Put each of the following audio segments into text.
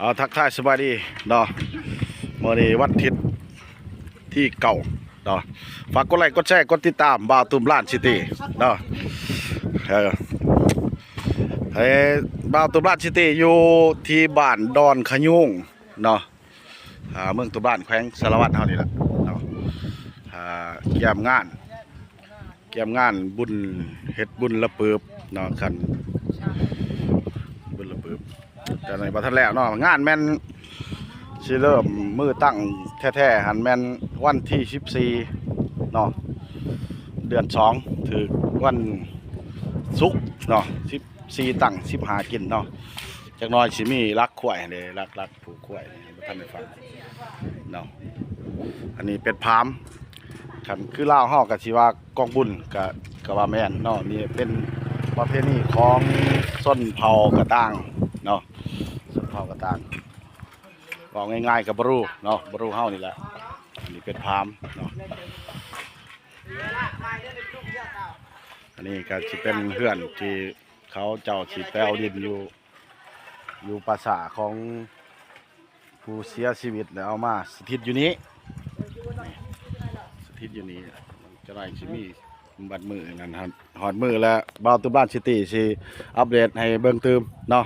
ເອົາ ທັກທາຍສະບາຍດີເນາະ ມື້ນີ້ວັນທິດທີເກົ້າເນາະ ຝາກກົດໄລກົດແຊ ກົດຕິດຕາມບ່າວຕຸ້ມລ້ານຊິຕີເນາະ ເອີ ໃຫ້ບ່າວຕຸ້ມລ້ານຊິຕີຢູ່ທີ່ບ້ານດອນຂະຍູງເນາະ ອ່າ ເມືອງຕຸ້ມລ້ານ ແຂວງສາລະວັນເຮົານີ້ແຫຼະເນາະ ອ່າ ກຽມງານ ກຽມງານບຸນ ເຮັດບຸນລະເປີບເນາະ ຄັນບຸນລະເປີບ ແຕ່ໃນບໍ່ທັນແລ້ວເນາະ ງານແມ່ນຊິເລີ່ມມື້ຕັ້ງແທ້ໆຫັ້ນແມ່ນວັນທີສິບສີ່ເນາະ ເດືອນສອງ ຖືກວັນສຸກເນາະ ສິບສີ່ຕັ້ງ ສິບຫ້າກິນເນາະ ຈັກໜ້ອຍຊິມີຫຼັກຄວາຍເດ້ ຫຼັກ ຫຼັກ ຜູກຄວາຍ ບໍ່ທັນໄດ້ຟັງເນາະ ອັນນີ້ເປັນພາມ ຄັນຄືລາວເຮົາກໍຊິວ່າກອງບຸນ ກໍ ກໍວ່າແມ່ນເນາະ ນີ້ເປັນປະເພນີຂອງຊົນເຜົ່າກະຕ່າງເນາະ ຊົນເຜົ່າກະຕ່າງ ເວົ້າງ່າຍໆກໍບຣູເນາະ ບຣູເຮົານີ້ແຫຼະ ອັນນີ້ເປັນພາມເນາະ ອັນນີ້ກໍຊິເປັນເຮືອນທີ່ເຂົາເຈົ້າຊິໄປເອົາດິນຢູ່ ຢູ່ປ່າຊ້າຂອງຜູ້ເສຍຊີວິດ ແລ້ວເອົາມາສະຖິດຢູ່ນີ້ ສະຖິດຢູ່ນີ້ ຈະໄດ້ຊິມີບັດມື້ນັ້ນ ຮອດມື້ແລ້ວ ບ່າວຕຸ້ມລ້ານຊິຕີຊິອັບເດດໃຫ້ເບິ່ງຕື່ມເນາະ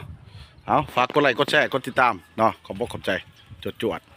ເອົາ ຝາກກົດໄລກົດແຊ ກົດຕິດຕາມເນາະ ຂອບອົກຂອບໃຈ ຈວດໆ.